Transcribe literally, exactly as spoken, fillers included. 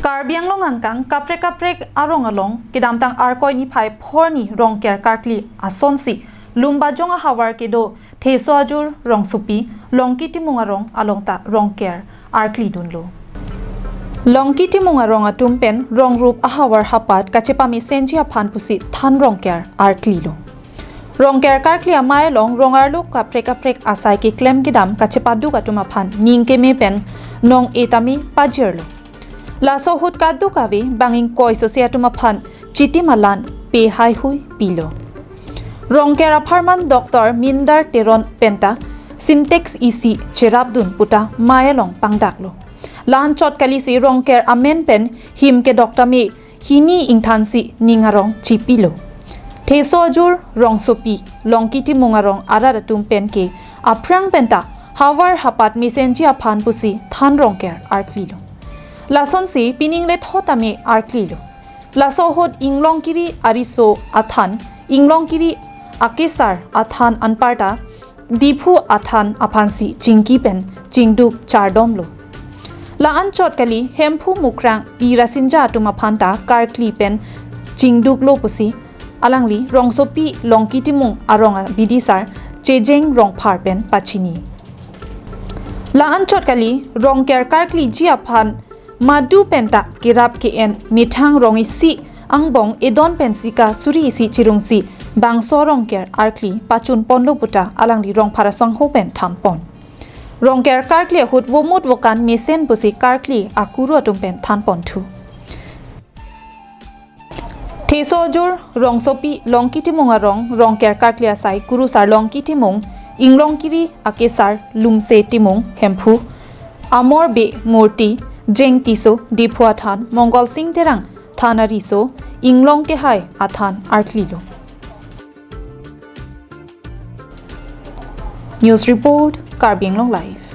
Karbi Anglong angkang kaprek kaprek arong along kedamtang Arkoi niphai phorni Rongker karkli asonsi Lumbajong ahavar kedo Theso Ajur Rongsopi Longki Timung arong along ta Rongker arkli dunlo. Longki Timung arong atum pen rongrup ahavar hapat kachepamesenji aphan pusi than Rongker arklilo. Rongker karkli amei along rong arlo kaprek kaprek asai keklem kedam kachepaduk atum aphan ning keme pen nong-e tame pajirlo. Laso ahut kadokave bang ingkoi sose atum aphan chiti malan pe haihui pilo. Rongker apharman Doctor Mindar Teron penta Sintex isi cherapdun puta mei along pangdaklo. La-anchot kalisi Rongker amen pen him kedok tame hini ingthansi ning arong chipilo. Theso Ajur Rongsopi Longki Timung arong arat atum penke aphrang penta havar hapat mesenji aphan pusi than Rongker arklilo. Lasonsi pining letho tame arklilo. Laso ahut Inglongkiri ariso athan, Inglongkiri akesar athan anparta Diphu athan aphansi chingki pen chingduk chardomlo. La-anchot kali Hemphu Mukrang Pi Rasinja atum aphanta karkli pen chingduklo pusi alangli Rongsopi Longki Timung arong abidisar Chejeng Rongphar pen pachini. La-anchot kali Rongker karkliji aphan madu penta kerap ke-en methang rong isi angbong edon pen sika suri isi chirungsi bangso Rongker arkli pachunponlo puta alangli Rongphar asangho pen thanpon. Rongker karkli ahut vomut vokan mesen pusi karkli akuru atum pen thanponthu. Theso Ajur Rongsopi Longki Timung arong Rongker karkli asai kurusar Longki Timung, Inglongkiri akesar Lumse Timung, Hemphu Amor Bey Murti, Jeng Tisso, Diphu athan Mongol Sing Terang, than ariso, Inglong Kehai athan arklilo. News report, Karbi Anglong Live.